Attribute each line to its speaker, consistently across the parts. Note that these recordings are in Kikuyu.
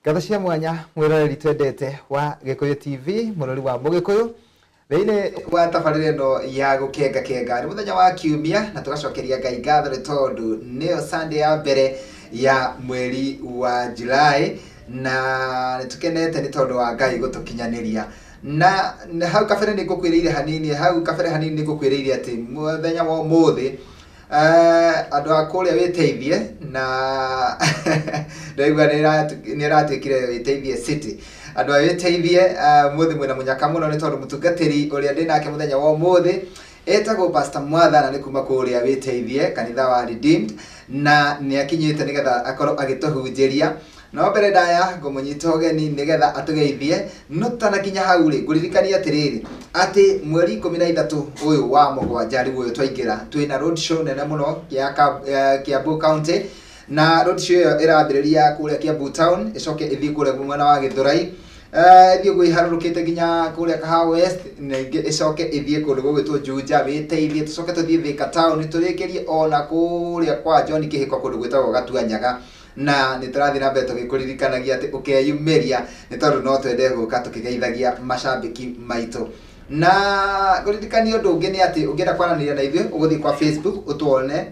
Speaker 1: Ngatho cia mwanya mwiroreri twendete wa Gikuyu TV, murori wa Mugikuyu thiini wa tabarĩra ĩno ya gũkenga kenga. Nĩ mũthenya wa kiumia na tũgacokeria Ngai ngatho nĩ tondũ nĩyo Sunday ya mbere ya mweri wa July, na nĩ tũkenete nĩ tondũ wa Ngai gũtũkinyanĩria. Na hau kabere nĩ ngũkwĩrĩire hanini, hau kabere hanini nĩ ngũkwĩrĩire atĩ mũthenya wa ũmũthĩ andũ a kũrĩa wĩteithie, na ndaigua nĩ ĩratuĩkire wĩteithie city. Andũ a wĩteithie mũthĩ mwĩna mũnyaka mũno nĩ tondũ mũtungatĩri ũrĩa ndĩ nake mũthenya wa ũmũthĩ etagwo Pastor Mwatha, na nĩ kuma kũrĩa wĩteithie kanitha wa Redeemed, na nĩ akinyĩte nĩgetha akorwo agĩtũhunjĩria. No mbere ndaya ngũmũnyita ũgeni nĩgetha atũgeithie, no tũtanakinya hau rĩ, ngũririkania atĩrĩrĩ atĩ mweri 13 ũyũ wa mũgwanja rĩu ũyũ twaingĩra, twĩna road show nene mũno ya Kiambu County, na road show ĩyo ĩrambĩrĩria kũrĩa Kiambu town, ĩcoke ĩthiĩ kũrĩa mwena wa Gĩthũrai, ĩthiĩ ũguo ĩharũrũkĩte nginya kũrĩa Kahawa West, na ĩngĩ ĩcoke ĩthiĩ kũndũ gũgwĩtwo Juja wĩteithie, tũcoke tũthiĩ Thika town, tũrĩkĩrie ona kũrĩa kwa John Kĩhĩko kũndũ gwĩtagwo Gatuanyaga. Na nĩ tũrathiĩ na mbere tũgĩkũririkanagia atĩ ũkeyumĩria nĩ tondũ no twende gũka tũkĩgeithagia macambĩki maitũ. Na ngũririkania ũndũ ũngĩ nĩ atĩ ũngĩenda kwaranĩria na ithuĩ ũgũthiĩ kwa Facebook ũtuone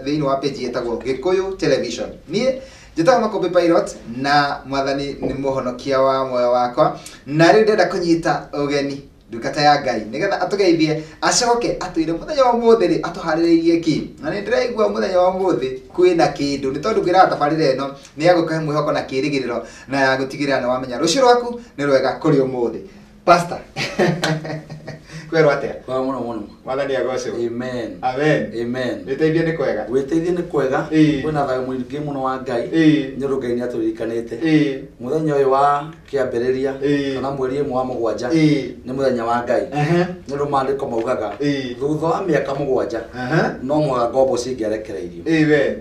Speaker 1: thĩinĩ wa page ĩtagwo Gĩkũyũ Television. Niĩ njĩtagwo Makũmbĩ Pilot na Mwathani nĩ mũhonokia wa muoyo wakwa, na rĩu ndĩrenda kũnyita ũgeni ndungata ya Ngai nĩgetha atũgeithie, acoke atwĩre mũthenya wa ũmũthĩ rĩ atũharĩrĩirie kĩ. Na nĩ ndĩraigua mũthenya wa ũmũthĩ kwĩna kĩndũ, nĩ tondũ ngwĩraga tabarĩra ĩno nĩ ya gũkũhe mwĩhoko na kĩĩrĩgĩrĩro, na ya gũtigĩrĩra nĩ wamenya rũciũ rwaku nĩ rwega kũrĩ ũmũthĩ. Pastor, kwĩrwo atĩa?
Speaker 2: Kwega mũno mũno.
Speaker 1: Mwathani agocwo.
Speaker 2: Amen.
Speaker 1: Amen.
Speaker 2: Amen.
Speaker 1: Wĩteithie nĩ kwega.
Speaker 2: Wĩteithie nĩ kwega. Kwĩna thayũ mũingĩ mũno wa Ngai. Nĩ ũndũ Ngai nĩ atũririkanĩte. Mũthenya ũyũ wa kĩambĩrĩria kana mweri ĩmwe wa mũgwanja nĩ mũthenya wa Ngai. Nĩ ũndũ maandĩko maugaga thutha wa mĩaka mũgwanja no mũhaka ngombo cingĩarekereirio.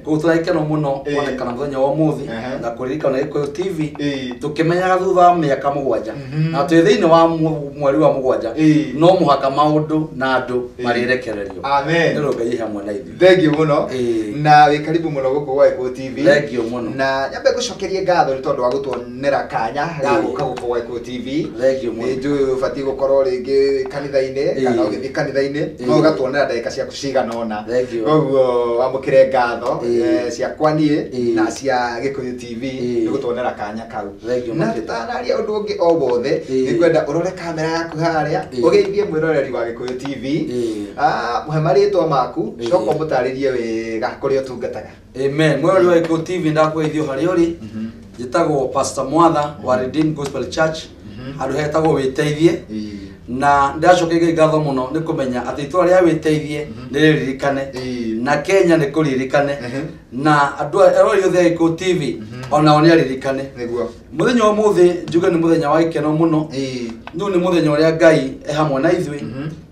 Speaker 2: Koguo tũragĩkeno mũno kuonekana mũthenya wa ũmũthĩ na kũririkana Gĩkũyũ TV tũkĩmenyaga thutha wa mĩaka mũgwanja na twĩ thĩinĩ wa mweri wa mũgwanja no mũhaka maũndũ na andũ marĩrekererio.
Speaker 1: Amen.
Speaker 2: Nĩ ũndũ Ngai hamwe na ithuĩ.
Speaker 1: Thank you mũno. Na wĩ karibu mũno gũkũ gwa Gĩkũyũ TV.
Speaker 2: Thank you mũno.
Speaker 1: Na nyambe ngũcokerie ngatho nĩ tondũ wa gũtuonera kanya ga gũka gũkũ gwa Gĩkũyũ TV.
Speaker 2: Thank you mũno.
Speaker 1: Nĩ njũĩ ũbatiĩ gũkorwo rĩngĩ kanitha-inĩ kana ũgĩthiĩ kanitha-inĩ, no ũgatuonera ndagĩka ciaku cigana ũna.
Speaker 2: Thank you.
Speaker 1: Koguo wamũkĩre ngatho ciakwa niĩ na cia Gĩkũyũ TV nĩ gũtuonera kanya kau.
Speaker 2: Thank you
Speaker 1: Na
Speaker 2: makĩria.
Speaker 1: tũtanaria ũndũ ũngĩ o wothe, nĩngwenda ũrore kamera yaku harĩa, ũgeithie mwĩroreri wa Gĩkũyũ TV. Mũhe marĩtwa maku, coka ũmũtarĩrie wega kũrĩa ũtungataga.
Speaker 2: Amen. Mwĩroreri wa Gĩkũyũ TV ndakũgeithio harĩa ũrĩ. Njĩtagwo Pastor Mwatha wa Redeemed Gospel Church, handũ hetagwo Wĩteithie. Na ndacokeria ngatho mũno nĩ kũmenya atĩ itũra rĩa Wĩteithie nĩ rĩririkane na Kenya nĩ kũririkane na andũ eroreri othe a Gĩkũyũ TV onao nĩ aririkane.
Speaker 1: Nĩguo.
Speaker 2: Mũthenya wa ũmũthĩ njuge nĩ mũthenya wa gĩkeno mũno. Nĩ nĩ mũthenya ũrĩa Ngai e hamwe na ithuĩ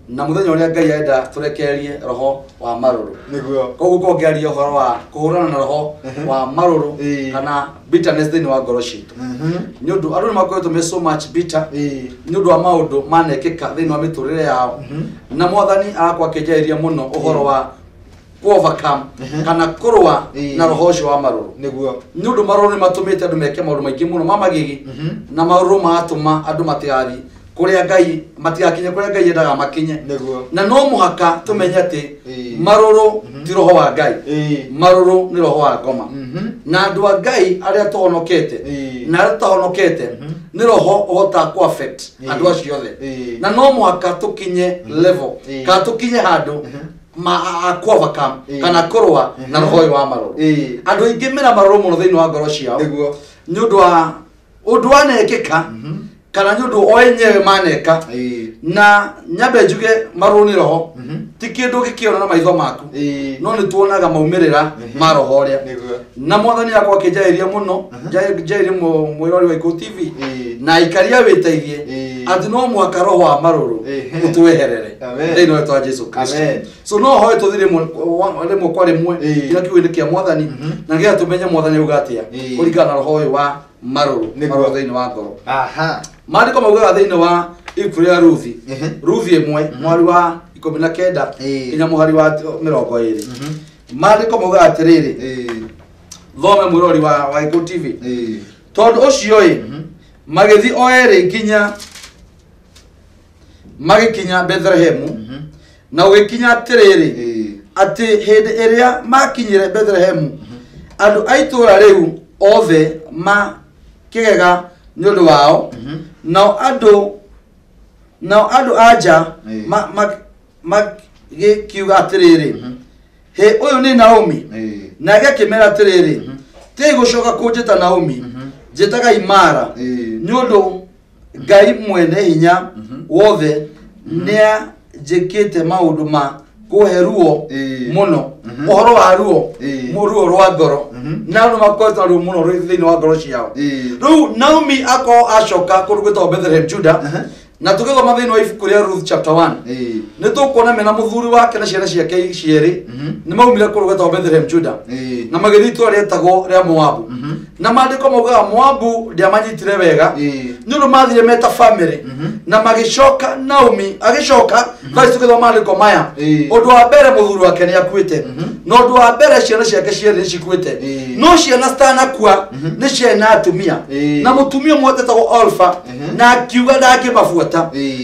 Speaker 2: na mũthenya ũrĩa Ngai arenda tũrekererie roho wa marũrũ.
Speaker 1: Nĩguo.
Speaker 2: Koguo korwo ngĩaria ũhoro wa kũhũrana na roho wa marũrũ kana bitterness thĩinĩ wa ngoro citũ. Nĩ ũndũ andũ nĩ makoretwo me so much bitter nĩ ũndũ wa maũndũ manekĩka thĩinĩ wa mĩtũrĩre yao. Na Mwathani arakorwo akĩnjarĩria mũno ũhoro wa overcome kana kũrũa na roho ũcio wa marũrũ.
Speaker 1: Nĩguo.
Speaker 2: Nĩ ũndũ marũrũ nĩ matũmĩte andũ meke maũndũ maingĩ mũno ma magigi na marũrũ magatũma andũ matigathiĩ kũrĩa Ngai matigakinye kũrĩa Ngai endaga makinye.
Speaker 1: Nĩguo.
Speaker 2: Na no mũhaka tũmenye atĩ marũrũ ti roho wa Ngai. Marũrũ nĩ roho wa ngoma. Na andũ a Ngai arĩa tũhonokete na arĩa tũtahonokete nĩ roho ũhotaga kũ affect andũ acio othe. Na no mũhaka tũkinye level kana tũkinye handũ ma overcome kana kũrũa na roho ũyũ wa marũrũ. Andũ aingĩ mena marũrũ mũno thĩinĩ wa ngoro ciao.
Speaker 1: Nĩguo.
Speaker 2: Nĩ ũndũ wa ũndũ wanekĩka kana nĩ ũndũ o enyewe maneka. Na nyambe njuge marũrũ nĩ roho ti kĩndũ ũngĩkĩona na maitho maku no nĩ tuonaga maumĩrĩra ma roho ũrĩa.
Speaker 1: Nĩguo.
Speaker 2: Na Mwathani akwa akĩnjarĩria mũno, njarĩrie mwĩrori wa Gĩkũyũ TV na aikaria wĩteithie atĩ no mũhaka roho wa marũrũ ũtweherere thĩinĩ wa rĩĩtwa Jesũ Kristo. So no hoe tũthiĩ rĩmwe kwa rĩmwe nginya kiugo-inĩ kĩa Mwathani na nĩgetha tũmenye Mwathani auga atĩa kũringana na roho ũyũ wa marũrũ marũrũ thĩinĩ wa ngoro. Maandĩko maugaga thĩinĩ wa ibuku rĩa Ruthi, Ruthi ĩmwe mweri wa 19 nginya mũhari wa 20. Maandĩko maugaga atĩrĩrĩ, thome mwĩrori wa Gĩkũyũ TV. Tondũ ũcio ĩ magĩthiĩ o erĩ nginya magĩkinya Bethlehemu. Na ũgĩkinya atĩrĩrĩ atĩ hĩndĩ ĩrĩa makinyire Bethlehemu andũ a itũũra rĩu othe makĩgega nĩ ũndũ wao. Nao andũ a nja magĩkiuga atĩrĩrĩ, hĩ ũyũ nĩ Naomi. Nake akĩmera atĩrĩrĩ, tigai gũcoka kũnjĩta Naomi, njĩtagai Mara, nĩ ũndũ Ngai mwene hinya wothe nĩanjĩkĩte maũndũ ma kũhe ruo mũno, ũhoro wa ruo, ruo rwa ngoro, na andũ makoretwo ruo mũno thĩinĩ wa ngoro ciao. Rĩu Naomi akorwo acoka kũndũ gwĩtagwo Bethlehem Juda, na tũgĩthoma thĩinĩ wa ibuku rĩa Ruth chapter 1 nĩ tũkuona mena mũthuri wake na ciana ciake cierĩ nĩ maumire kũndũ gwĩtagwo Bethlehem Juda na magĩthiĩ itũũra rĩetagwo rĩa Moabu. Na maandĩko maugaga Moabu ndĩamanyitire wega nĩ ũndũ mathire meta family na magĩcoka Naomi agĩcoka thaa ici tũgĩthoma maandĩko maya, ũndũ wa mbere mũthuri wake nĩ akuĩte, na ũndũ wa mbere ciana ciake cierĩ nĩ cikuĩte, no ciana citanakua nĩ ciarĩ na atumia, na mũtumia ũmwe wetagwo Orpha na akiuga ndangĩmabuata.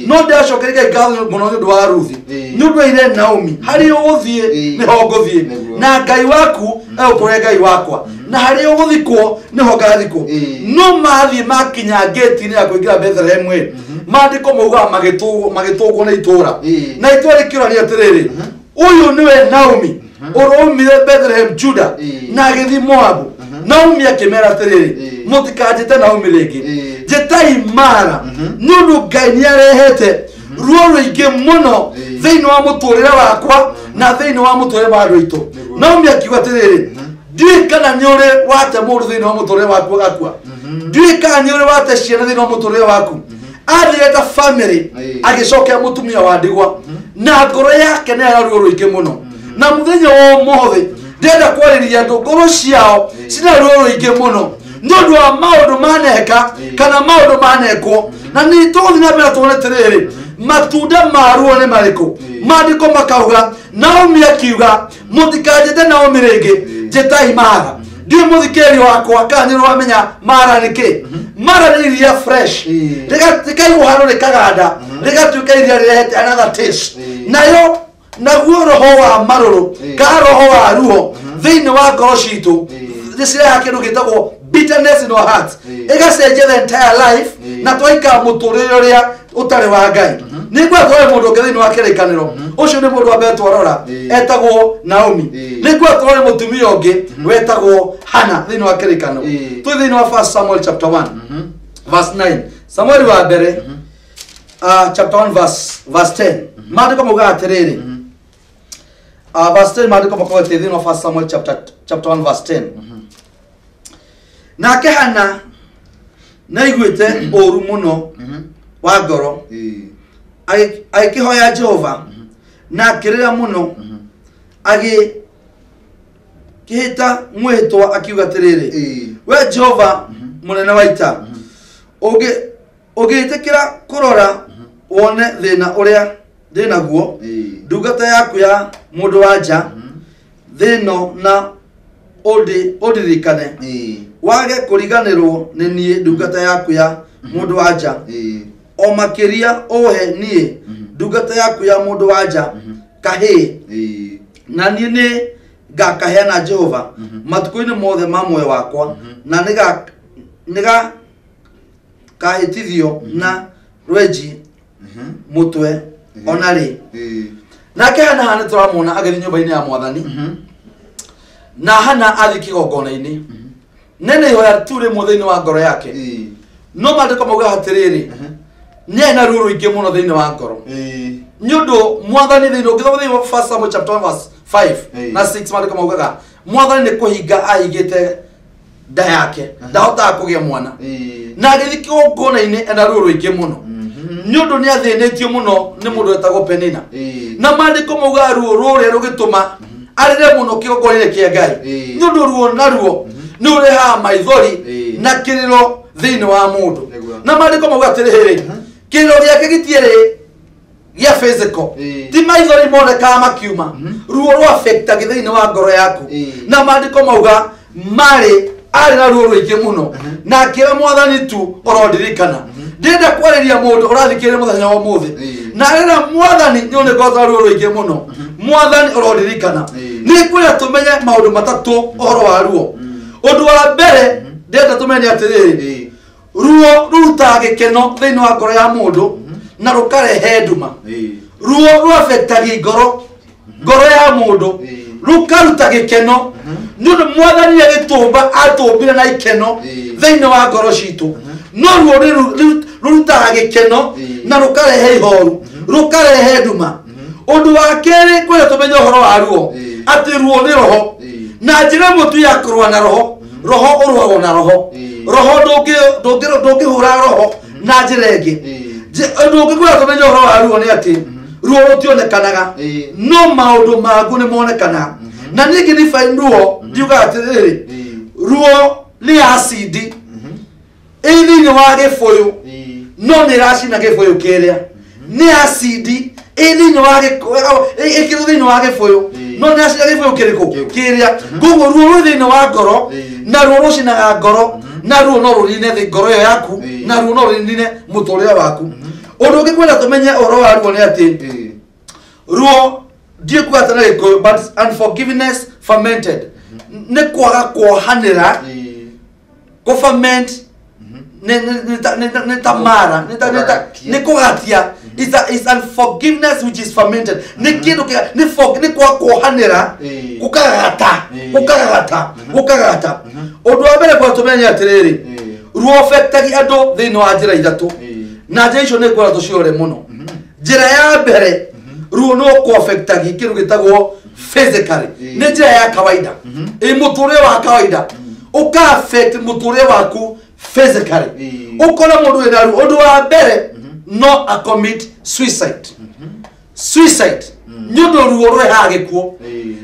Speaker 2: No ndĩracokeria Ngai ngatho mũno nĩ ũndũ wa Ruthi, nĩ ũndũ aire Naomi harĩa ũgũthiĩ nĩho ngũthiĩ, na Ngai waku egũkorwo Ngai wakwa, na harĩa ũgũthikwo nĩho ngathikwo. No mathiĩ makinya ngĩti-inĩ ya kũingĩra Bethlehem ĩ, maandĩko maugaga magĩtũngwo nĩ itũũra, na itũũra rĩkĩũrania atĩrĩrĩ, ũyũ nĩwe Naomi ũraumire Bethlehem Juda na agĩthiĩ Moabu. Naomi akĩmera atĩrĩrĩ, mũtikanjĩte Naomi rĩngĩ, njĩtai Mara, nĩ ũndũ Ngai nĩarehete ruo rũingĩ mũno thĩinĩ wa mũtũrĩre wakwa na thĩinĩ wa mũtũrĩre wa andũ aitũ. Naomi akiuga atĩrĩrĩ, ndiũĩ kana nĩ ũrĩ wate mũndũ thĩinĩ wa mũtũrĩre waku agakua, ndiũĩ kana nĩ ũrĩ wate ciana thĩinĩ wa mũtũrĩre waku. Athire ta family agĩcokera mũtumia wa ndigwa, na ngoro yake nĩ yarĩ ruo rũingĩ mũno. Na mũthenya wa ũmũthĩ ndĩrenda kwarĩria andũ ngoro ciao cina ruo rũingĩ mũno nĩ ũndũ wa maũndũ maneka kana maũndũ manekwo. Na nĩ tũgũthiĩ na mbere tuone atĩrĩrĩ, matunda ma ruo nĩ marĩkũ. Maandĩko makauga Naomi akiuga mũtikanjĩte Naomi rĩngĩ, njĩtai Mara. Ndiũĩ mũthikĩrĩria wakwa kana nĩ ũramenya Mara nĩ kĩ. Mara nĩ iria fresh, rĩkaigwo handũ rĩkaganda, rĩgatuĩka iria rĩrehete another taste. Nayo naguo roho wa marũrũ ka roho wa ruo thĩinĩ wa ngoro citũ nĩ cirehaga kĩndũ gĩtagwo bitterness in our hearts, ĩgacenjia the entire life, na twaikara mũtũrĩre ũrĩa ũtarĩ wa Ngai. Nĩ ngwenda tũrore mũndũ ũngĩ thĩinĩ wa kĩrĩkanĩro, ũcio nĩ mũndũ wa mbere twarora etagwo Naomi. Nĩ ngwenda tũrore mũtumia ũngĩ wetagwo Hana thĩinĩ wa kĩrĩkanĩro. Twĩ thĩinĩ wa 1 Samuel chapter 1 verse 9, Samuel wa mbere chapter 1 verse 10, maandĩko maugaga atĩrĩrĩ, verse 10, maandĩko makorwo atĩ thĩinĩ wa 1 Samuel chapter 1 verse 10, nake Hana nĩaiguĩte ũũru mũno wa ngoro, agĩkĩhoya Jehova na akĩrĩra mũno, agĩkĩhĩta mwĩhĩtwa akiuga atĩrĩrĩ, we Jehova mũnene wa ita, ũngĩtĩkĩra kũrora wone thĩna ũrĩa ndĩnaguo, ndungata yaku ya mũndũ wa nja thĩno, na ũndirikane, wage kũriganĩrwo nĩ niĩ ndungata yaku ya mũndũ wa nja, o makĩria ũhe niĩ ndungata yaku ya mũndũ wa nja kahĩĩ, na niĩ nĩ ngakaheana Jehova matukũ-inĩ mothe ma muoyo wakwa, na nĩgakahĩtithio na rwenji mũtwe ona rĩ. Nake Hana haha nĩ tũramuona agĩthiĩ nyũmba-inĩ ya mwathani, na Hana athiĩ kĩgongona-inĩ nene ihoya tu rĩmwe thĩinĩ wa ngoro yake. No maandĩko maugaga atĩrĩrĩ, nĩ na ruo rũingĩ mũno thĩinĩ wa ngoro, nĩ ũndũ mwathani thĩinĩ ũngĩthoma thĩinĩ wa 1 Samuel chapter 1 verse 5 na 6, maandĩko maugaga mwathani nĩ kũhinga ahingĩte nda yake, ndahotaga kũgĩa mwana, na agĩthiĩ kĩgongona-inĩ ena ruo rũingĩ mũno, nĩ ũndũ nĩ athĩnĩtio mũno nĩ mũndũ wetagwo Penina. Na maandĩko maugaga ruo rũrĩa rũgĩtũma arĩre mũno kĩgongona-inĩ kĩa Ngai, nĩ ũndũ ruo naruo nĩ ũrehaga maithori na kĩrĩro thĩinĩ wa mũndũ. Na maandĩko mauga atĩrĩrĩ, kĩrĩro gĩake gĩtiarĩ gĩa physical, ti maithori monekaga makiuma, ruo rwa affectagi thĩinĩ wa ngoro yaku. Na maandĩko mauga marĩ Arĩ na ruo rũingĩ mũno na akĩra mwathani tu ũrondirikana. Ndĩrenda kwarĩria mũndũ ũrathikĩrĩria mũthenya wa ũmũthĩ na arera mwathani nĩ ũnĩngotha ruo rũingĩ mũno, mwathani ũrondirikana. Nĩ ngwenda tũmenye maũndũ matatũ ũhoro wa ruo. Ũndũ wa mbere ndĩrenda tũmenye atĩrĩrĩ, ruo rurutaga gĩkeno thĩinĩ wa ngoro ya mũndũ na rũkarehe nduma. Ruo rũafektagia ngoro ya mũndũ rukaruta gĩkeno nĩ ũndũ mwathani agĩtũmba atũmbire na ikeno thĩinĩ wa ngoro citũ, no ruo rurutaga gĩkeno na rũkarehe ihoru, rũkarehe nduma. Ũndũ wa kerĩ kwenda tũmenye ũhoro wa ruo atĩ ruo nĩ roho, na njĩra ĩmwe tu ya kũrũa na roho, roho ũrũagwo na roho, roho ndũngĩhũra roho na njĩra ĩngĩ. Ũndũ ũngĩ kwenda tũmenye ũhoro wa ruo nĩ atĩ ruo rũtionekanaga no maũndũ maguo nĩ monekanaga. Na niĩ ngĩ-define ruo ndiugaga atĩrĩrĩ, ruo nĩ acidi ĩ thĩinĩ wa gĩbũyũ no nĩ ĩracina gĩbũyũ kĩrĩa, nĩ acidi ĩ thĩinĩ wa ĩkĩrwo thĩinĩ wa gĩbũyũ no nĩ acina gĩbũyũ kĩrĩkũ kĩrĩa. Koguo ruo rwĩ thĩinĩ wa ngoro na ruo rũcinaga ngoro na ruo no rũnine ngoro ĩyo yaku na ruo no rũnine mũtũrĩre waku. Ũndũ ũngĩ kwenda tũmenye ũhoro wa ruo nĩ atĩ ruo ndiĩkuga atĩ na Gĩkũyũ, but unforgiveness fermented nĩ kwaga kuohanĩra. Kũ ferment nĩ ta mara, nĩ kũgatia. It's unforgiveness which is fermented. Nĩ kĩndũ nĩ kwaga kuohanĩra gũkagagata, gũkagagata, gũkagagata. Ũndũ wa mbere kwenda tũmenye atĩrĩrĩ, ruo affectagia andũ thĩinĩ wa njĩra ithatũ, na njĩra icio nĩ ngwenda tũciore mũno. Njĩra ya mbere, ruo no kũ-affectagia kĩndũ gĩtagwo physically, nĩ njĩra ya kawaida, ĩ mũtũrĩre wa kawaida ũka-affect mũtũrĩre waku physically. Ũkona mũndũ wĩna ruo, ũndũ wa mbere no a commit suicide. Suicide nĩ ũndũ ruo rũrehaga gĩkuũ,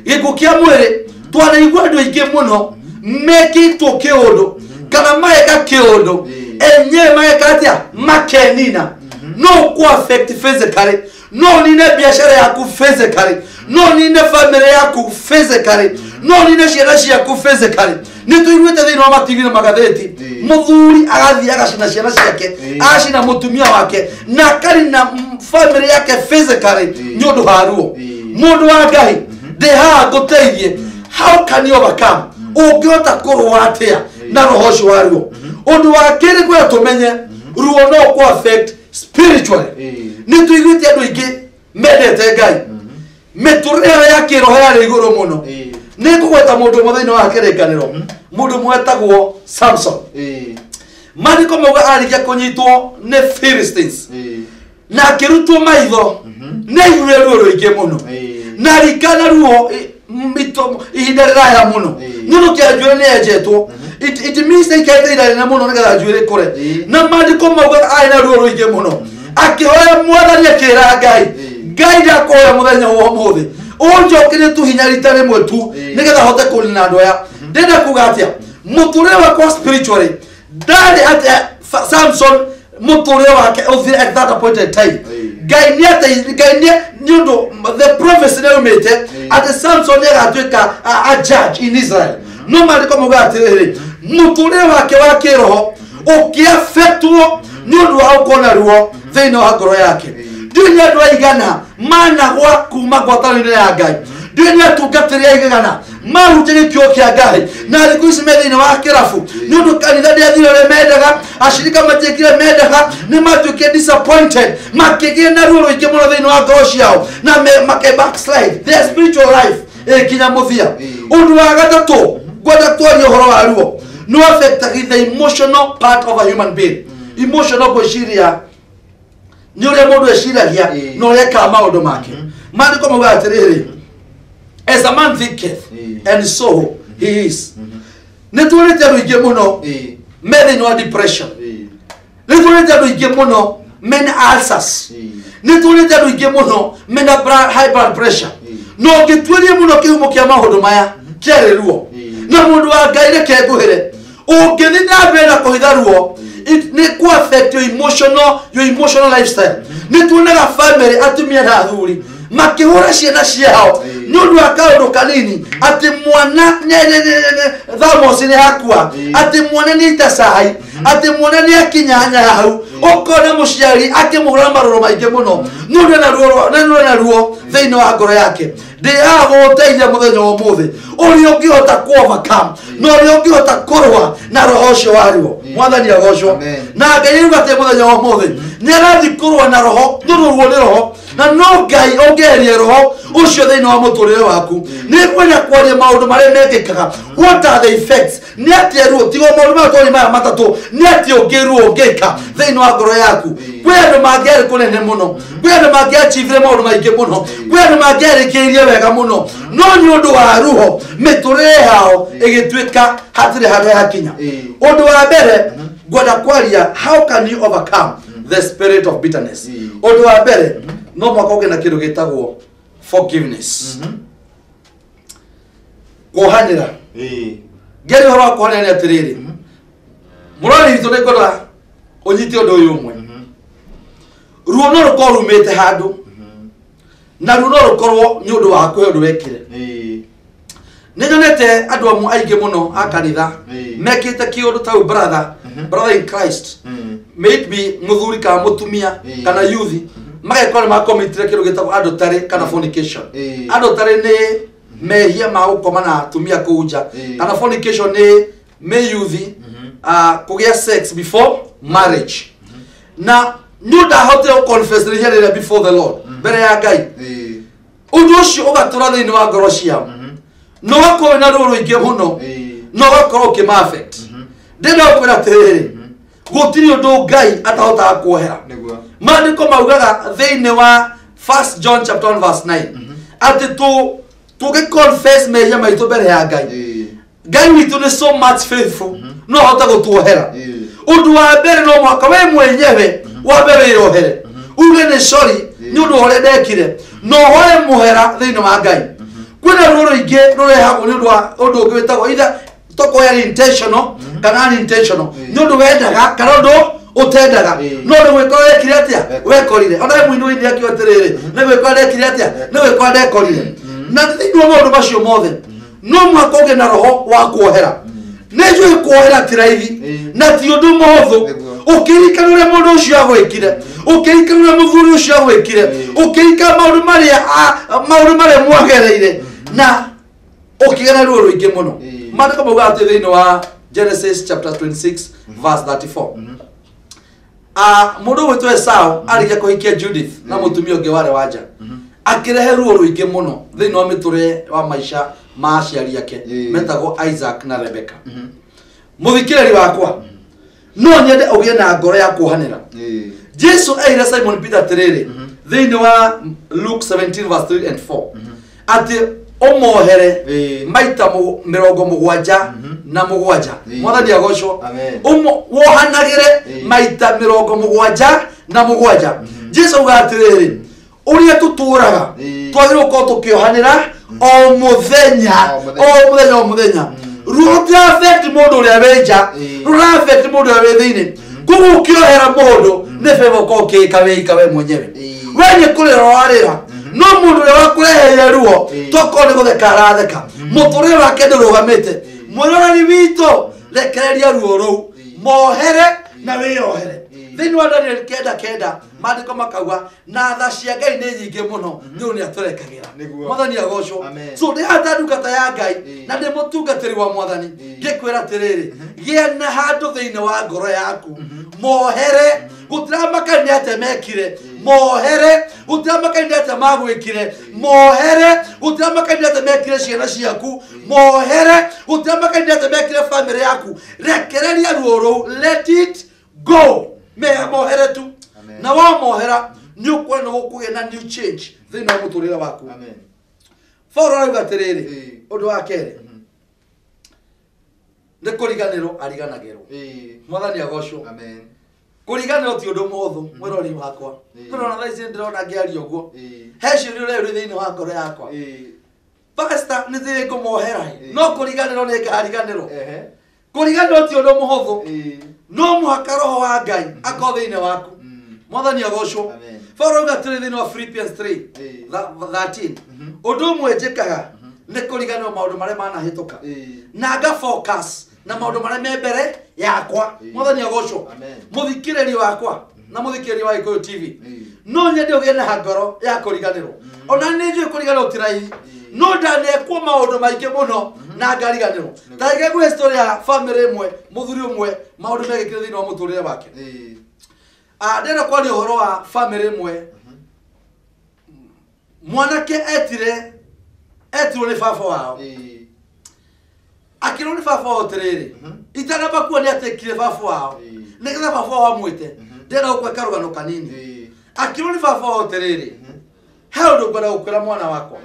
Speaker 2: gĩkuũ kĩa mwĩrĩ. Twanaigua andũ aingĩ mũno mekĩtwo kĩũndũ kana mageka kĩũndũ enyewe mageka atĩa, makenina. No kũ affect physically, no nine biashara yaku physically, no nine family yaku physically, no nine ciana ciaku physically. Nĩ tũiguĩte thĩinĩ wa mativi na magathĩti mũthuri agathiĩ agacina ciana ciake, agacina mũtumia wake na akarina family yake physically nĩ ũndũ wa ruo. Mũndũ wa Ngai, ndĩ haha ngũteithie, how can you overcome? Ũngĩhota kũrũa atĩa na roho ũcio wa ruo? Ũndũ wa kerĩ kwenda tũmenye, ruo no kũ affect spiritually. Nĩ tũiguĩte andũ aingĩ mendete Ngai, mĩtũrĩre yao ya kĩroho yarĩ igũrũ mũno. Nĩ ngũgweta mũndũ ũmwe thĩinĩ wa kĩrĩkanĩro, mũndũ ũmwe wetagwo Samson. Maandĩko mauga arĩkia kũnyitwo nĩ Philistines na akĩrutwo maitho, nĩ aiguire ruo rũingĩ mũno na arikana ruo ihinda rĩraya mũno nĩ ũndũ kĩa njuĩrĩ nĩ enjetwo. It means aikarĩte ihinda rĩnene mũno nĩgetha njuĩrĩ ĩkũre. Na maandĩko maugaga arĩ na ruo rũingĩ mũno, akĩhoya mwathani akĩra Ngai, Ngai ndakũhoya mũthenya wa ũmũthĩ ũnjokerie tu hinya rita rĩmwe tu nĩgetha hote kũnina andũ aya. Ndĩrenda kuga atĩa, mũtũrĩre wakwa spiritually ndarĩ atĩ Samson mũtũrĩre wake ũthire at that appointed time. Ngai nĩ ate Ngai nĩ ũndũ the prophecy nĩ yumĩte atĩ Samson nĩ agatuĩka a judge in Israel. No maandĩko mauga atĩrĩrĩ, mũtũrĩre wake wa kĩroho ũkĩafektwo nĩ ũndũ wa gũkorwo na ruo thĩinĩ wa ngoro yake. Ndiũĩ nĩ andũ aigana managwa kuma ngwatanĩro ya Ngai, ndiũĩ nĩ atungatĩri aigana marutire gĩkĩo kĩa Ngai na thikũ ici me thĩinĩ wa kĩrabu nĩ ũndũ kanitha ndĩathire ũrĩa mendaga, acirika matiĩkire mendaga, nĩ matuĩkire disappointed, makĩgĩa na ruo rũingĩ mũno thĩinĩ wa ngoro ciao na make backslide their spiritual life ĩkinya mũthia. Ũndũ wa gatatũ ngwenda twarie ũhoro wa ruo no affectagia the emotional part of a human being. Emotional gwĩciria nĩ ũrĩa mũndũ eciragia na ũrĩa ekaga maũndũ make. Maandĩko maugaga atĩrĩrĩ, as a man thinketh and so he is. Nĩ tuonete andũ aingĩ mũno me thĩinĩ wa depression, nĩ tuonete andũ aingĩ mũno mena ulcers, nĩ tuonete andũ aingĩ mũno mena high blood pressure. No ũngĩtuĩria mũno kĩhumo kĩa maũndũ maya kĩarĩ ruo. Na mũndũ wa Ngai reke ngũhĩre, ũngĩthiĩ na mbere na kũhitha ruo nĩ kũ affect your emotional lifestyle. Nĩ tuonaga family atumia na athuri makĩhũra ciana ciao Nĩ ũndũ wa kaũndũ kanini atĩ mwana thamosi nĩ hakua, atĩ mwana nĩ ita cai, atĩ mwana nĩ akinyanya hau, ũkona mũciari akĩmũhũra marũrũ maingĩ mũno nĩ ũndũ ena ruo thĩinĩ wa ngoro yake. Ndĩragũteithia mũthenya wa ũmũthĩ ũrĩa ũngĩhota ku overcome na ũrĩa ũngĩhota kũrũa na roho ũcio wa ruo. Mwathani agocwo. Na Ngai auga atĩ mũthenya wa ũmũthĩ nĩ arathiĩ kũrũa na roho, nĩ ũndũ ruo nĩ roho, na no Ngai ũngĩeheria roho ũcio thĩinĩ wa mũtũrĩre waku. Nĩ ngwenda kwaria maũndũ marĩa mekĩkaga. What are the effects? Nĩ atĩa ruo, tiga maũndũ maya twarĩ maya matatũ, nĩ atĩa ũngĩ ruo ũngĩka thĩinĩ wa ngoro yaku? Kwĩ andũ mangĩarĩ kũnene mũno, kwĩ andũ mangĩachivire maũndũ maingĩ mũno, kwĩ andũ mangĩarĩkĩrĩirie wega mũno, no nĩ ũndũ wa ruho mĩtũrĩre yao ĩgĩtuĩka hatirĩ handũ hakinya. Ũndũ wa mbere ngwenda kwaria, how can you overcome the spirit of bitterness? Ũndũ wa mbere no mũhaka ũgĩe na kĩndũ gĩtagwo forgiveness, kuohanĩra. Ngeri ũhoro wa kuohanĩra nĩ atĩrĩrĩ, mũrori witũ, nĩ ngwenda ũnyite ũndũ ũyũ ũmwe. Ruo no rũkorwo rumĩte handũ, na ruo no rũkorwo nĩ ũndũ wa kwĩ ũndũ wekire. Nĩ nyonete andũ amwe aingĩ mũno a kanitha mekĩte kĩũndũ ta brother, brother in Christ, maybe mũthuri kana mũtumia kana youth, magekora nĩ makomitire kĩndũ gĩtagwo adultery kana fornication. Adultery nĩ mehia ma gũkoma na atumia kũu nja, kana fornication nĩ youth kũgĩa sex before marriage. Na nĩ ũndũ ahotire gũ-confess rĩhia rĩrĩa before the Lord, mbere ya Ngai, ũndũ ũcio ũgatũra thĩinĩ wa ngoro ciao, na ũgakorwo wĩna ruo rũingĩ mũno, na ũgakorwo ũkĩma affect. Ndĩrenda gũkwĩra atĩrĩrĩ, gũtirĩ ũndũ Ngai atahotaga kuohera. Maandĩko maugaga thĩinĩ wa 1 John chapter 1 verse 9 atĩ tũngĩ confess mehia maitũ mbere ya Ngai, Ngai witũ nĩ so much faithful, no ahote gũtuohera. Ũndũ wa mbere no mũhaka we mwenyewe wambe wĩyohere, uge nĩ sorry nĩ ũndũ wa ũrĩa ndekire, na ũhoe mũhera thĩinĩ wa Ngai. Kwĩna ruo rũingĩ rũrehagwo nĩ ũndũ wa ũndũ ũngĩ wĩtagwo either tokorwo yarĩ intentional kana unintentional, nĩ ũndũ wendaga kana ũndũ ũtendaga, no nĩ gwĩkora wekire atĩa, wekorire. Ona he mũini wĩini akiuga atĩrĩrĩ, nĩ gwĩkora ndekire atĩa, nĩ gwĩkora ndekorire. Na thĩinĩ wa maũndũ macio mothe no mũhaka ũgĩe na roho wa kuohera. Nĩ njũĩ kuohera ti raithi na ti ũndũ mũhũthũ, ũkĩririkana ũrĩa mũndũ ũcio agwĩkire, ũkĩririkana ũrĩa mũthuri ũcio agwĩkire, ũkĩririkana maũndũ marĩa mwagereire, na ũkĩgĩa na ruo rũingĩ mũno. Maandĩko maugaga atĩ thĩinĩ wa Genesis chapter 26 verse 34, mũndũ ũgwĩtwo Esau arĩkia kũhikia Judith na mũtumia ũngĩ warĩ wa nja, akĩrehe ruo rũingĩ mũno thĩinĩ wa mĩtũrĩre wa maica ma aciari ake metagwo Isaac na Rebecca. Mũthikĩrĩri wakwa, no nyende ũgĩe na ngoro ya kuohanĩra. Jesu erire Simon Peter atĩrĩrĩ thĩinĩ wa Luke 17 verse 3 and 4 atĩ ũmohere maita 77. Mwathani agocwo. Wohanagĩre maita 77. Jesu auga atĩrĩrĩ, ũrĩa tũtũraga twagĩrĩirwo gũkorwo tũkĩohanĩra o mũthenya, o mũthenya, o mũthenya. Ruo rũtira affect mũndũ ũrĩa wĩ nja, rũra affect mũndũ ũrĩa wĩ thĩinĩ. Koguo ũkĩohera mũndũ nĩ favor ũkorwo ũkĩĩka wĩika we mwenyewe. We nĩ kũrĩra ũrarĩra, no mũndũ ũrĩa wakũreheire ruo tokorwo nĩ gũtheka aratheka, mũtũrĩre wake ndũrũgamĩte. Mwĩroreri witũ, rekereria ruo rũu, mohere na wĩyohere. Thĩinĩ wa Daniel 9:9 maandĩko makauga na tha cia Ngai nĩ nyingĩ mũno, nĩ ũndũ nĩ atũrekagĩra. Mwathani agocwo. So ndĩ hata ndungata ya Ngai na ndĩ mũtungatĩri wa Mwathani, ngĩkwĩra atĩrĩrĩ, gĩa na handũ thĩinĩ wa ngoro yaku, mohere. Gũtiramakania nĩ atĩa mekire, mohere. Gũtiramakania nĩ atĩa magwĩkire, mohere. Gũtiramakania nĩ atĩa mekire ciana ciaku, mohere. Gũtiramakania nĩ atĩa mekire family yaku, rekereria ruo rũu, let it go. Mohere tu. Na wamohera nĩ ũkuona nĩ gũkũgĩa na new change thĩinĩ wa mũtũrĩre waku. Paulo arauga atĩrĩrĩ, ũndũ wa kerĩ nĩ kũriganĩrwo ariganagĩrwo. Mwathani agocwo. Kũriganĩrwo ti ũndũ mũhũthũ, mwĩrori wakwa. Ndĩrona thaa ici ndĩrona ngĩaria ũguo, he ciũria ũreyũria thĩinĩ wa ngoro yakwa, pastor, nĩ thĩĩ ngũmohera, no kũriganĩrwo nĩ ngariganĩrwo. Kũriganĩrwo ti ũndũ mũhũthũ, no mũhaka roho wa Ngai akorwo thĩinĩ waku. Mwathani agocwo. Paulo auga atĩrĩ thĩinĩ wa Philippians 3:13, ũndũ ũmwe njĩkaga nĩ kũriganĩrwo maũndũ marĩa manahĩtũka na nga focus na maũndũ marĩa me mbere yakwa. Mwathani agocwo. Mũthikĩrĩria wakwa na mũthikĩrĩria wa Gĩkũyũ TV, no nyende ũgĩe na ngoro ya kũriganĩrwo. Ona nĩ njũĩ kũriganĩrwo ti raithi, no ndanekwo maũndũ maingĩ mũno na ngariganĩrwo. Ta reke ngwĩre story ya family ĩmwe, mũthuri ũmwe, maũndũ mekĩkire thĩinĩ wa mũtũrĩre wake. Ndĩrenda kwaria ũhoro wa family ĩmwe. Mwanake etirwo nĩ baba wao. Akĩrwo nĩ baba wao atĩrĩrĩ, itanamba kuo nĩ atĩkire baba wao, nĩgetha baba wao amwĩte. Ndĩrenda gũkũhe karũgano kanini. Akĩrwo nĩ baba wao atĩrĩrĩ, he ũndũ ngwenda gũkwĩra mwana wakwa.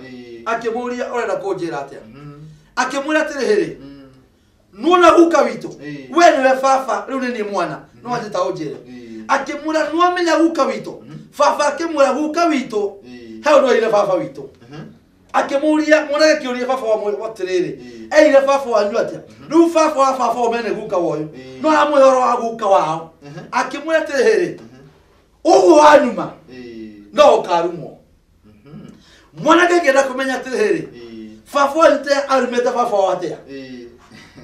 Speaker 2: Akĩmũria, ũrenda kũnjĩra atĩa? Akĩmwĩra atĩrĩrĩ, nuona guka witũ, we nĩwe baba, rĩu nĩ niĩ mwana, no anjĩta ũnjĩre. Akĩmwĩra, nĩwamenya guka witũ? Baba akĩmwĩra, guka witũ he ũndũ erire baba witũ. Akĩmũria, mwanake akĩũria baba wa atĩrĩrĩ, erire baba wanyu atĩa? Rĩu baba wa baba ũmene nĩ guka wa ũyũ, no aramwĩra ũhoro wa guka wao. Akĩmwĩra atĩrĩrĩ, ũguo wanyuma no ũkarumwo. Mwanake akĩenda kũmenya atĩrĩrĩ, baba wanyu te arumĩte baba wao atĩa?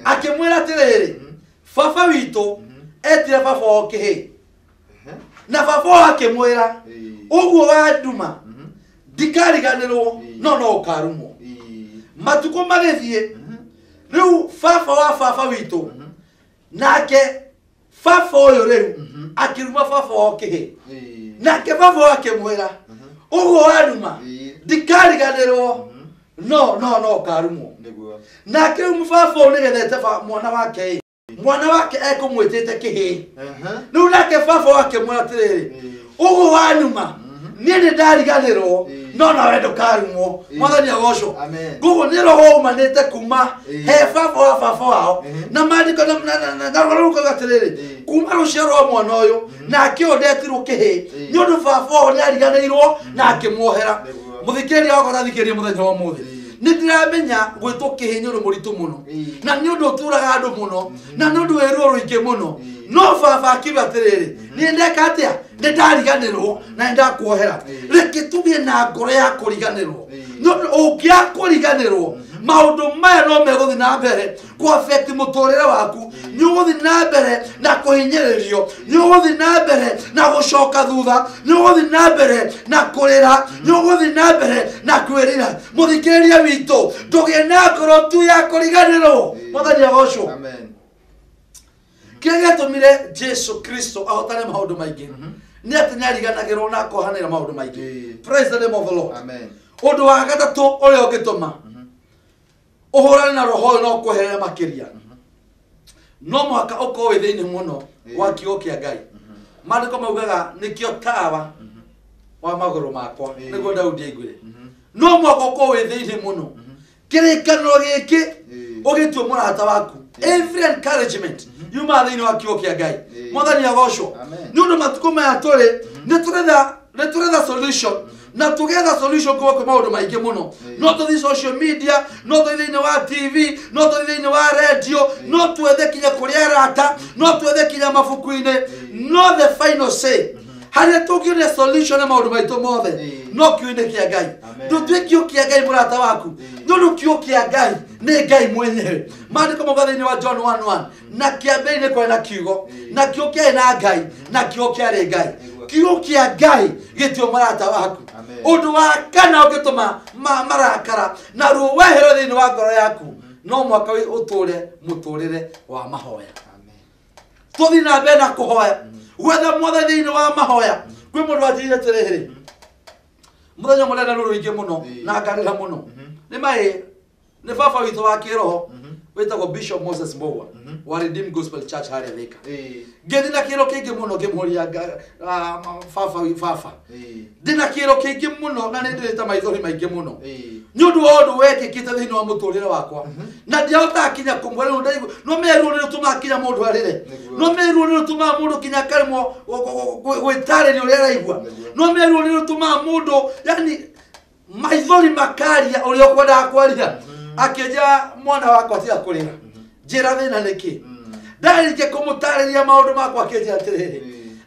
Speaker 2: Akĩmwĩra atĩrĩrĩ, baba witũ etire baba wao kĩhĩ, na baba wao akĩmwĩra, ũguo wanduma ndikariganĩrwo, no no ũkarumwo. Matukũ magĩthiĩ, rĩu baba wa baba witũ nake baba ũyũ rĩu akĩruma baba wao kĩhĩ, nake baba wao akĩmwĩra, ũguo waruma ndikariganĩrwo, no no no ũkarumwo. Nake rĩu baba ũyũ nĩgethete mwana wake, mwana wake ekũmwĩtĩte kĩhĩ. Rĩu nake baba wao akĩmwĩra atĩrĩrĩ, ũguo wanyuma niĩ nĩ ndariganĩrwo, no nawe ndũkarumwo. Mwathani agocwo. Koguo nĩ roho umanĩte kuma he baba wa baba wao, na maandĩko na rũgano rũu kauga atĩrĩrĩ, kuma rũciaro rwa mwana ũyũ nake ũyũ ndetirwo kĩhĩ, nĩ ũndũ baba wao nĩ ariganĩirwo na akĩmuohera. Mũthikĩrĩria wakwa tathikĩrĩria mũthenya wa ũmũthĩ, nĩ ndĩramenya gwĩtwo kĩhĩ nĩ ũndũ mũritũ mũno, na nĩ ũndũ ũturaga andũ mũno, na nĩ ũndũ wĩ ruo rũingĩ mũno. No baba akiuga atĩrĩrĩ, niĩ ndeka atĩa? Nĩ ndariganĩrwo na nĩ ndakuohera. Reke tũgĩe na ngoro ya kũriganĩrwo, nĩ ũndũ ũngĩaga kũriganĩrwo, maũndũ maya no megũthiĩ na mbere kũ affect mũtũrĩre waku. Nĩ ũgũthiĩ na mbere na kũhinyĩrĩrio, nĩ ũgũthiĩ na mbere na gũcoka thutha, nĩ ũgũthiĩ na mbere na kũrĩra, nĩ ũgũthiĩ na mbere na kwĩrira. Mũthikĩrĩria witũ, ndũgĩe na ngoro tu ya kũriganĩrwo. Mwathani agocwo. Kĩrĩa gĩatũmire Jesu Kristo ahotane maũndũ maingĩ nĩ atĩ nĩ ariganagĩrwo na akohanĩra maũndũ maingĩ. Praise the name of the Lord. Ũndũ wa gatatũ ũrĩa ũngĩtũma ũhũrane na roho ũyũ no kweherera makĩria, no mũhaka ũkorwo wĩ thĩinĩ mũno wa kiugo kĩa Ngai. Maandĩko maugaga nĩkĩo tawa wa magũrũ makwa, nĩguo Daudi aiguire. No mũhaka ũkorwo wĩ thĩinĩ mũno. Kĩrĩkanĩro gĩkĩ ũgĩtue mũrata waku. Every encouragement yumaga thĩinĩ wa kiugo kĩa Ngai. Mwathani agocwo. Nĩ ũndũ matukũ maya tũrĩ nĩ tũretha solution, na tũgetha solution kuma kwĩ maũndũ maingĩ mũno. No tũthiĩ social media, no tũthiĩ thĩinĩ wa TV, no tũthiĩ thĩinĩ wa radio, no twethe kinya kũrĩ arata, no twethe kinya mabuku-inĩ. No the final say, harĩa tũngĩona solution ya maũndũ maitũ mothe, no kiugo-inĩ kĩa Ngai. Ndũtue kiugo kĩa Ngai mũrata waku, nĩ ũndũ kiugo kĩa Ngai nĩ Ngai mwenyewe. Maandĩko mauga thĩinĩ wa John 1:1, na kĩambĩrĩria kwarĩ na kiugo, na kiugo kĩarĩ na Ngai, na kiugo kĩarĩ Ngai. Kiugo kĩa Ngai gĩtue mũrata waku. Ũndũ wa kana ũngĩtũma marakara na ruo wehere thĩinĩ wa ngoro yaku, no mũhaka ũtũre mũtũrĩre wa mahoya. Tũthiĩ na mbere na kũhoya, gwetha Mwathani thĩinĩ wa mahoya. Kwĩ mũndũ wanjĩrire atĩrĩrĩ, mũthenya ũmwe ndarĩ na ruo rũingĩ mũno na ngarĩra mũno. Nĩ maĩ nĩ baba witũ wa kĩroho wĩtagwo Bishop Moses Mbugua wa Redeemed Gospel Church harĩa Thika. Ngĩthiĩ na kĩro kĩingĩ mũno ngĩmũria baba baba, ndĩ na kĩro kĩingĩ mũno na nĩ ndĩrĩte maithori maingĩ mũno nĩ ũndũ wa ũndũ wekĩkĩte thĩinĩ wa mũtũrĩre wakwa, na ndiahotaga kinya kũmwĩra. Rĩu ndaigua no meruo nĩ rũtũmaga kinya mũndũ arĩre, no meruo nĩ rũtũmaga mũndũ kinya akaremwo gwĩtarĩria ũrĩa araigua, no meruo nĩ rũtũmaga mũndũ yani maithori makaria ũrĩa ũkwendaga kwaria. Akĩnjĩra, mwana wakwa, tiga kũrĩra, njĩra thĩna nĩkĩ. Ndarĩkia kũmũtarĩria maũndũ makwa, akĩnjĩra atĩrĩrĩ,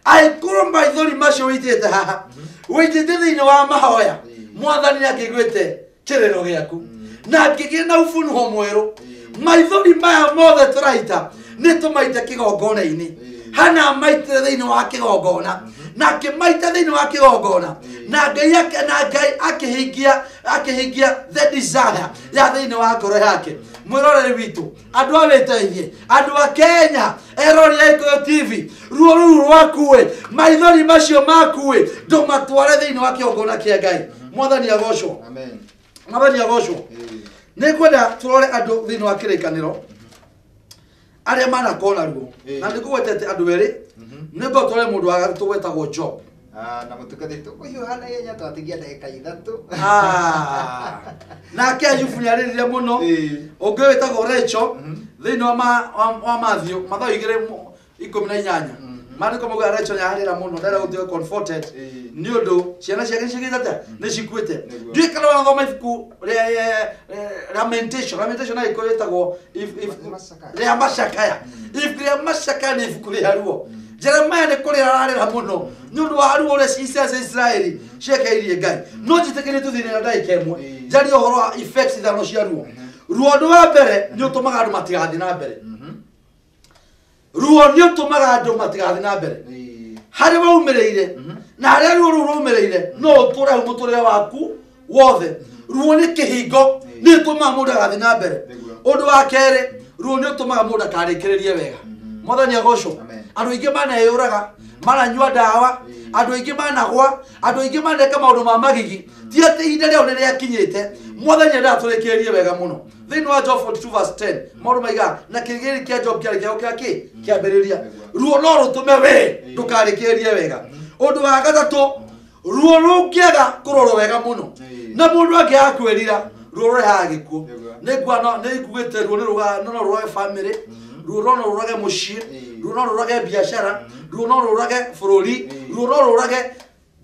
Speaker 2: Angĩkorwo maithori macio wĩitĩte haha wĩitĩte thĩinĩ wa mahoya, mwathani nĩakĩiguĩte kĩrĩro gĩaku na angĩgĩa na ufunuo mwerũ. Maithori maya mothe tũraita nĩ tũmaite kĩgongona-inĩ. Hana maitire thĩinĩ wa kĩgongona na akĩmaita thĩinĩ wa kĩgongona na Ngai akĩhingia the desire ya thĩinĩ wa ngoro yake. Mwĩroreri witũ, andũ a wĩteithie, andũ a Kenya, erori a Gĩkũyũ TV, ruo rũu rwaku, maithori macio maku ndũmatware thĩinĩ wa kĩgongona kĩa Ngai. Mwathani agocwo.
Speaker 1: Amen.
Speaker 2: Mwathani agocwo. Nĩ ngwenda tũrore andũ thĩinĩ wa kĩrĩkanĩro arĩa manakorwo na ruo, na nĩ ngũgwetete andũ erĩ. Nĩ ngũtware tũrore mũndũ wa gatatũ wetagwo Job.
Speaker 1: Na mũtungatĩri tũkũhiũha na ihenya twatigia ndagĩka 3.
Speaker 2: Nake Ayubu nĩarĩrire mũno. Ũngĩ wĩtagwo Rachel thĩinĩ wa Matthew Mathayo 2:18. Maandĩko maugaga Rachel nĩararĩra mũno, ndarenda gũtuĩka comforted nĩ ũndũ ciana ciake nĩciĩkĩte atĩa? Nĩ cikuĩte. Ndiũĩ kana wanathoma ibuku rĩa Lamentation. Lamentation na Gĩkũyũ rĩtagwo rĩa macakaya. Ibuku rĩa macakaya nĩ ibuku rĩa ruo. Jeremiah nĩ kũrĩra ararĩra mũno nĩ ũndũ wa ruo ũrĩa ciana cia Isiraeli ciekeirie Ngai. No njĩtĩkĩrie tũthiĩ na ndagĩka ĩmwe njarie ũhoro wa effects ithano cia ruo. Ruo ũndũ wa mbere nĩ ũtũmaga andũ matigathiĩ na mbere. Ruo nĩ ũtũmaga andũ matigathiĩ na mbere. Harĩa waumĩrĩire na harĩa ruo rũu rwaumĩrĩire no ũtũre hau mũtũrĩre waku wothe. Ruo nĩ kĩhingo, nĩ ũtũmaga mũndũ agathiĩ na mbere. Ũndũ wa kerĩ, ruo nĩ ũtũmaga mũndũ akarĩkĩrĩrie wega. Mwathani agocwo. Andũ aingĩ maneyũraga, mananyua ndawa, andũ aingĩ managwa, andũ aingĩ maneka maũndũ ma magigi. Ti atĩ ihinda rĩao nĩ rĩakinyĩte. Mwathani endaga tũrĩkĩrĩrie wega mũno. Thĩinĩ wa Job 42 verse 10 maũndũ maigaga na kĩgĩrĩ kĩa Job kĩarĩ kĩao kĩa kĩ kĩambĩrĩria. Ruo no rũtũme we ndũkarĩkĩrĩrie wega. Ũndũ wa gatatũ, ruo rũngĩaga kũrorwo wega mũno na mũndũ angĩaga kwĩrira, ruo rũrehaga gĩkuũ. Nĩ ngugĩte ruo no rũrage family, ruo no rũrage mũciĩ, ruo no rũrage biacara, ruo no rũrage bũrũri, ruo no rũrage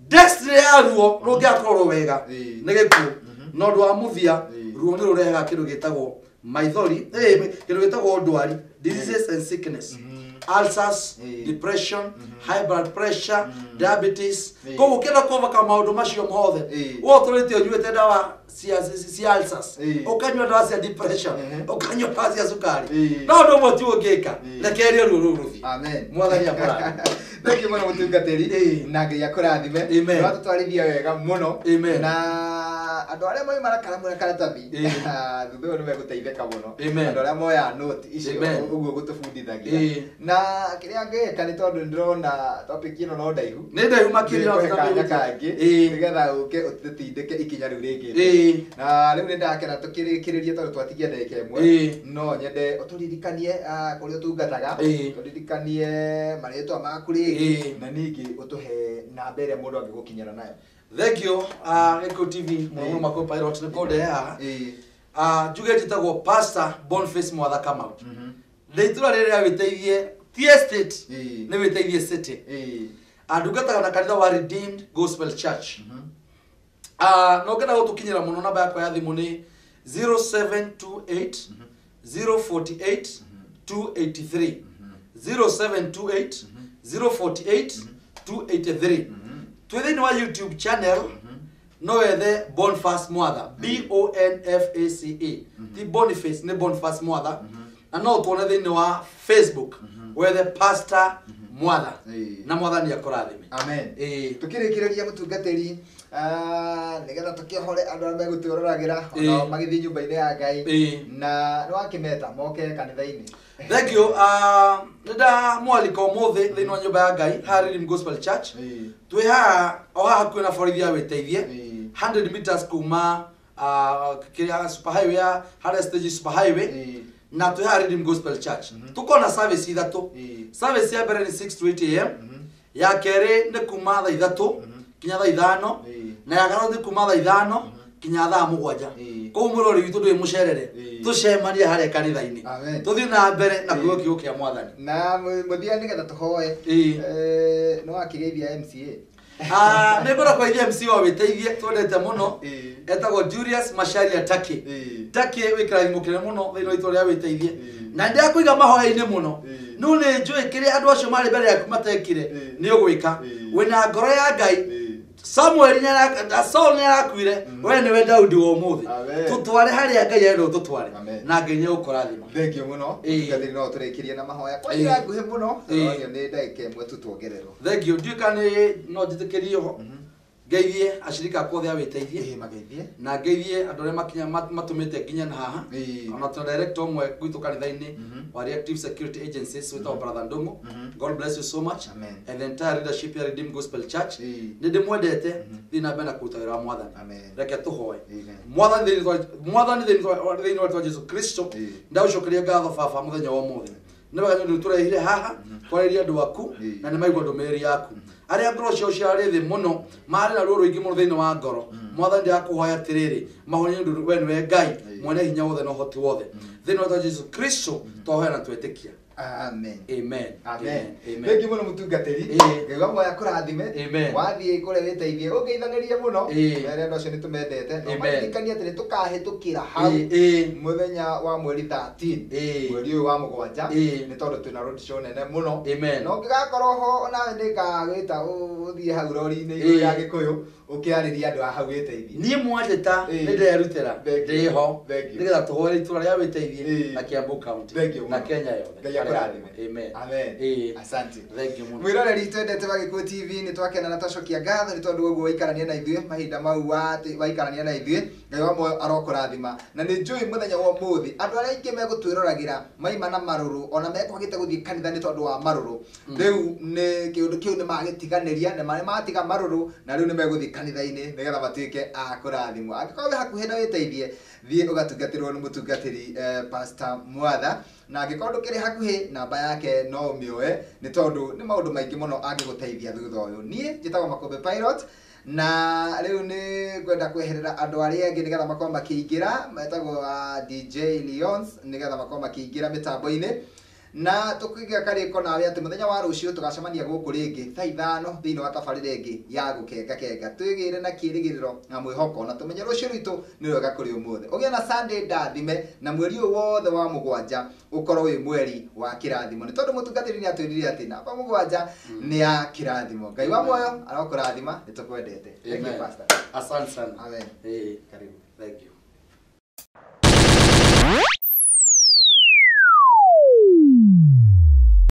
Speaker 2: destiny ya ruo rũngĩaga kũrorwo wega nĩ gĩkuũ. Na ũndũ wa mũthia, ruo nĩ rũrehaga kĩndũ gĩtagwo maithori, kĩndũ gĩtagwo ndwari, diseases and sickness, ulcers, depression, high blood pressure, diabetes. Koguo ũkĩenda kũbaka maũndũ macio mothe, we ũtũrĩte ũnyuĩte ndawa cia ulcers, ũkanyua ndawa cia depression, ũkanyua ndawa cia cukari, no ũndũ ũmwe ti ũngĩka, rekereria ruo rũu rũthiĩ.
Speaker 1: Amen.
Speaker 2: Mwathani akũrathime.
Speaker 1: Thank you mũno mũtungatĩri, na Ngai akũrathime.
Speaker 2: Amen.
Speaker 1: Nĩwatũtwarithia wega mũno.
Speaker 2: Amen.
Speaker 1: Na andũ arĩa moima na karamu na karatathi, thutha ũyũ nĩmegũteithĩka mũno. Andũ arĩa moyaga note icio ũguo gũtũbundithagia. Na kĩrĩa ngĩka nĩ tondũ nĩndĩrona topic ĩno no ndaihu.
Speaker 2: Nĩ ndaihu makĩria
Speaker 1: no kanya kangĩ nĩgetha ũke ũtũtindĩke ikinya rĩu rĩngĩ. Na rĩu nĩndakena tũkĩrĩkĩrĩria tondũ twatigia ndagĩka ĩmwe. No nyende ũtũririkanie kũrĩa ũtungataga, ũtũririkanie marĩtwa maku rĩngĩ, na ningĩ ũtũhe namba ĩrĩa mũndũ angĩgũkinyĩra nayo.
Speaker 2: Thank you, Gĩkũyũ TV, mũno mũno pilot nĩ kũndehe haha. Njuge njĩtagwo Pastor Boniface Mwatha Kamau. Ndĩ itũra rĩrĩa wĩteithie ti estate, nĩ wĩteithie city. Ndungataga na kanitha wa Redeemed Gospel Church. No ngenda gũtũkinyĩra mũno, namba yakwa ya thimũ nĩ 0728 048 283, 0728 048 283. Twĩ thĩinĩ wa YouTube channel, no wethe Boniface Mwatha, Bonface, ti Boniface, nĩ Boniface Mwatha. Na no ũtuone thĩinĩ wa Facebook, wethe Pastor Mwatha, na Mwathani akũrathime.
Speaker 1: Amen. Tũkĩrĩkĩrĩria mũtungatĩri, nĩgetha tũkĩohore andũ arĩa megũtwĩroragĩra onao magĩthiĩ nyũmba-inĩ ya Ngai, na nĩwakĩmeta moke kanitha-inĩ.
Speaker 2: Thank you. Nĩ ndamwalika ũmũthĩ thĩinĩ wa nyũmba ya Ngai haha Redeemed Gospel Church. Twĩ haha o haha hakuhĩ na borithi ya wĩteithie, 100 meters kuma kĩrĩa super highway ya harĩa stage super highway, na twĩ haha Redeemed Gospel Church. Tũkorwo na service ithatũ. Service ya mbere nĩ 6 to 8 am, ya kerĩ nĩ kuma thaa 3 kinya thaa 5, na ya gatatũ nĩ kuma thaa 5 kinya thaa 7. Koguo mũrori witũ ndũrĩ mũcerere, tũcemanie harĩa kanitha-inĩ, tũthiĩ na mbere na kũigua kiugo kĩa Mwathani.
Speaker 1: Na mũthia nĩgetha tũhoe, nĩwakĩgeithia MCA?
Speaker 2: Nĩ ngwenda kwarithia MC wa wĩteithie twendete mũno etagwo Julius Macharia Taki. Taki wĩ kĩrathimo kĩnene mũno thĩinĩ wa itũũra rĩa wĩteithie. Na ndĩrakũiga mahoya-inĩ mũno. No nĩ njũĩ kĩrĩa andũ acio marĩ mbere yaku matekire nĩ ũgwĩka. Wĩna ngoro ya Ngai. Samuel Saul nĩ arakuire, we nĩwe Daudi wa ũmũthĩ. Tũtware harĩa Ngai arenda ũtũtware. Na Ngai nĩ egũkũrathima.
Speaker 1: Thank you mũno. Mũtungatĩri no tũrĩkĩrie na mahoya. Kwa njĩra nguhĩ mũno, tũronio nĩ ndagĩka ĩmwe tu tuongererwo.
Speaker 2: Thank you. Ndiũĩ kana no njĩtĩkĩrio ho. Ngeithie acirika akwa othe a wĩteithie.
Speaker 1: Mageithie.
Speaker 2: Na ngeithie andũ arĩa makinya matũmĩte nginya na haha. Ona tuna director ũmwe gwitũ kanitha-inĩ wa Reactive Security Agencies wĩtagwo Brother Ndung'u. God bless you so much.
Speaker 1: Amen.
Speaker 2: And the entire leadership ya Redeemed Gospel Church. Nĩ ndĩmwendete, thiĩ na mbere na kũruta wĩra wa Mwathani. Reke tũhoe. Mwathani thĩinĩ wa Jesu Kristo, ndagũcokeria ngatho baba mũthenya wa ũmũthĩ. Nĩ wega nĩ ũndũ tũrehire haha kwarĩria andũ aku na nĩ maigua ndũmĩrĩri yaku. Arĩa ngoro ciao ciarĩ thĩ mũno, marĩ na ruo rũingĩ mũno thĩinĩ wa ngoro. Mwathani ndĩrakũhoya atĩrĩrĩ, mahonie nĩ ũndũ we nĩwe Ngai, mwene hinya wothe na ũhoti wothe. Thĩinĩ wa Jesu Kristo twahoya na twetĩkia.
Speaker 1: Amen.
Speaker 2: Amen.
Speaker 1: Amen.
Speaker 2: Amen.
Speaker 1: Thank you mũno mũtungatĩri. Ngai wa muoyo akũrathime. Wathiĩ kũrĩa wĩteithie, ũngeithanĩrie mũno. Mere andũ acio nĩ tũmendete. No maririkanie atĩ nĩ tũkahĩtũkĩra hau mũthenya wa mweri 13. Mweri ũyũ wa mũgwanja. Nĩ tondũ twĩna road show nene mũno. Na ũngĩgakorwo ho onawe nĩ ngagwĩta ũthiĩ hau rori-inĩ igũrũ ya Gĩkũyũ ũkĩarĩria andũ a hau wĩteithie.
Speaker 2: Niĩ mwanjĩta nĩ nderutĩra ndĩ ho nĩgetha tũhũre itũũra rĩa wĩteithie na Kiambu County na Kenya yothe.
Speaker 1: Ngai akũrathime.
Speaker 2: Amen.
Speaker 1: Amen. Asante.
Speaker 2: Thank you mũno.
Speaker 1: Mwĩroreri twendete wa Gĩkũyũ TV nĩ twakena na twacokia ngatho nĩ tondũ ũguo waikarania na ithuĩ mahinda mau waikarania na ithuĩ. Ngai wa muoyo arokũrathima. Na nĩ njũĩ mũthenya wa ũmũthĩ andũ arĩa aingĩ megũtwĩroragĩra maima na marũrũ ona mekwagĩte gũthiĩ kanitha nĩ tondũ wa marũrũ. Rĩu nĩ kĩũndũ kĩu nĩ magĩtiganĩria na marĩa matiga marũrũ na rĩu nĩ megũthiĩ kanitha-inĩ nĩgetha matuĩke a kũrathimwo. Angĩkorwo wĩ hakuhĩ na wĩteithie, thiĩ ũgatungatĩrwo nĩ mũtungatĩri Pastor Mwatha. Na angĩkorwo ndũkĩrĩ hakuhĩ, namba yake no ũmĩoe nĩ tondũ nĩ maũndũ maingĩ mũno angĩgũteithia thutha ũyũ. Niĩ njĩtagwo Makũmbĩ Pilot na rĩu nĩ ngwenda kweherera andũ arĩa angĩ nĩgetha makorwo makĩingĩra, metagwo DJ Leons nĩgetha makorwo makĩingĩra mĩtambo-inĩ. Na tũkĩgĩa karĩko nawe atĩ mũthenya wa rũciũ tũgacemania gũkũ rĩngĩ thaa ithano thĩinĩ wa tabarĩra ĩngĩ ya gũkenga kenga. Twĩgĩre na kĩrĩgĩrĩro na mwĩhoko na tũmenye rũciũ rwitũ nĩ rwega kũrĩ ũmũthĩ. Ũgĩe na Sunday ndathime na mweri ũyũ wothe wa mũgwanja ũkorwo wĩ mweri wa kĩrathimo nĩ tondũ mũtungatĩri nĩ atwĩrire atĩ namba mũgwanja nĩ ya kĩrathimo. Ngai wa muoyo arokũrathima, nĩ tũkwendete. Thank you, Pastor.
Speaker 2: Asante sana.
Speaker 1: Amen. Karibu.
Speaker 2: Thank you.